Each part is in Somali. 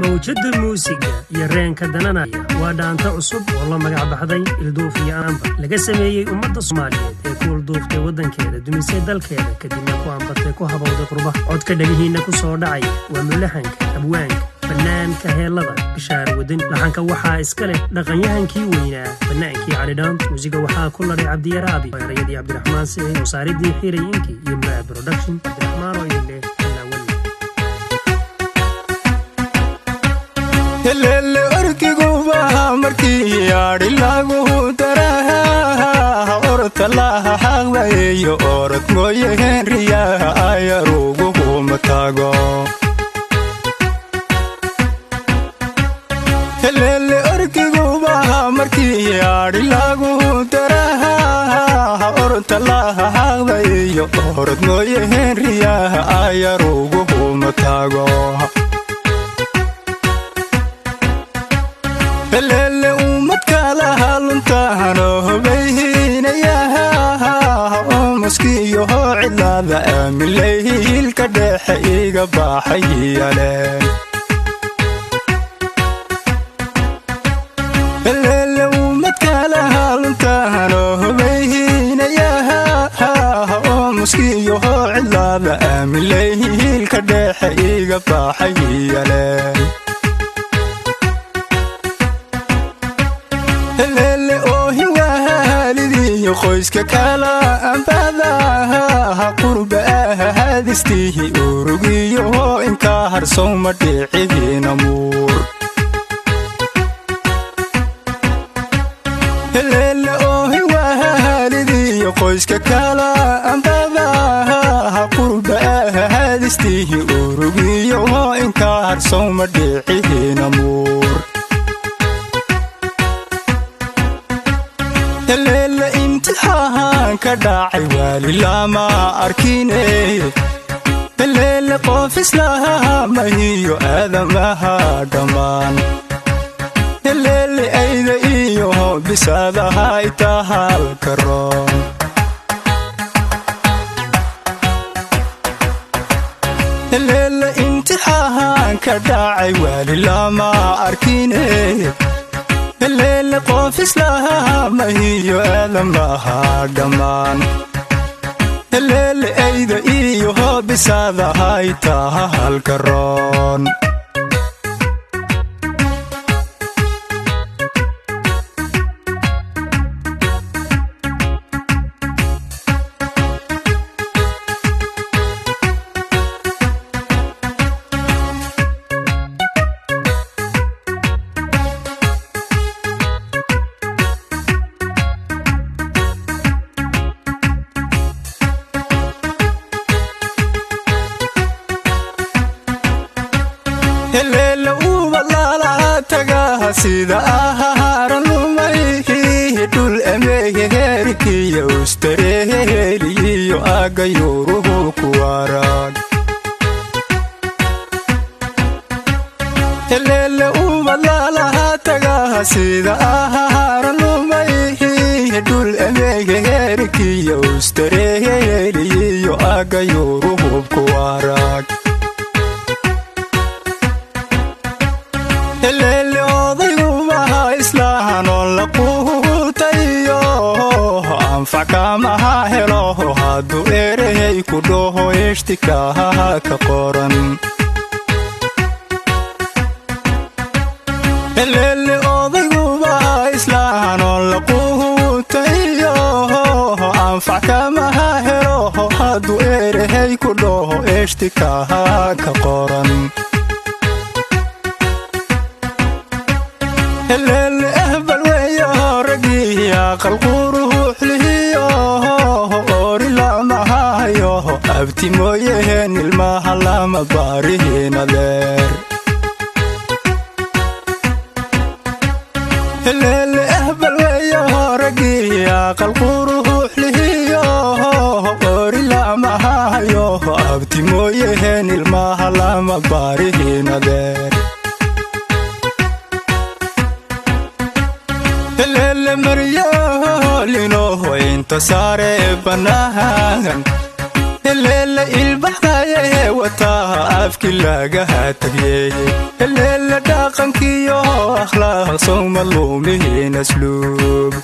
Mawjadda muusiga iyo reenka dananaya waa dhaanta cusub oo la magac baxday Ilduuf iyo Amba, laga sameeyey ummadda Soomaaliyeed ee ku ilduuftay waddankeeda, dumisay dalkeeda, kadibna ku ambatay, ku habowday qurbaha. Codka dhegihiinna ku soo dhacaya waa mulaxanka, abwaanka, fanaanka heellada Bishaar Wadani. Laxanka waxaa iska leh dhaqanyahankii weynaa, fanaankii Cali Dhaant. Muusiga waxaa ku ladhay Cabdiyaraabi, erayadii Cabdiraxmaan Siciid, soo saaridii Xiray Inki iyo Muraad Production. Cabdiraxmaan oo idin leh allaawali. Helele orkiguba markii adhi lagu daraha, ortalaha xaqdayo, orod mooye henriyaha ayaruguhu matago. Helele orkiguba markii adhi lagu daraha, ortalaha xaqdayo, orod mooye henriyaha ayaruguhu matago. Helele ummadkalaha luntahano hubayhinayaha, oo muskiyoho cidlaada aamilayhiilka dhexe iga baxayiyale. Helele ummadkalaha luntahano hubayhinayaha, oo muskiyoho cidlaada aamilayhiilka dhexe iga baxayiyale. Helele oohin wahaalidiyo qoyska kala ambadaha, qurba ahadistihi urugiyo inkaa harsowma dhicihiina muur. Helele oohin wahaalidiyo qoyska kala ambadaha, qurba ahadistihi urugiyo inkaa harsowma dhicihiina muur. Helele imtixaan ka dhacay waali lama arkine, helele qof islaha mahiyo aadamaha dhammaan. Helele ayda iyo bisaadaha itahal karoon. Helele imtixaan ka dhacay waali lama arkine, helele qof islaha mahiyo aadamaha dhammaan. Helele ayda iyo hobisaadaha itaha halkaroon. Helele ubalaala tagaha sida aharan lumay, dhul ameeheherkiyo ustareeheliyo agayuruhu kuwarag. Helele ubalaalaha tagaha sida aharan lumay, dhul ameeheherkiyo ustareeheliyo agayuruhu kuwarag. Helele odaygubaha islahanon la quutayo, anfac kamaha helo hadduu erehey ku dhaho ishtikaha ka qoran. Helele odaygubaha islahanon la quutayo, anfac kamaha helo hadduu erehey ku dhaho ishtikaha ka qoran. Helele ahbal weeyo ragii aqal quruxlihiyo, ori lamahayo abti mooyehen ilmaha lama baarihin adeer. Helele ahbal weeyo ragii aqal quruxlihiyo, ori lamahayo abti mooyehen ilmaha lama baarihin adeer. Helele maryolinoho inta saare banahan. Heleele ilbaxdaye wataa afki lagaha tagyey. Heleele dhaqankiyo akhlaaq sowma luumihin asluub.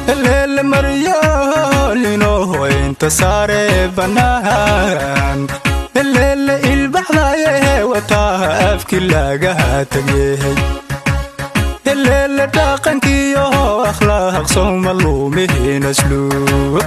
Heleele maryolino inta saare bannaan. Heleele ilbaxdaye wataa afki lagaha tagyey. Heleele dhaqankiyo akhlaaq sowma luumihin asluub.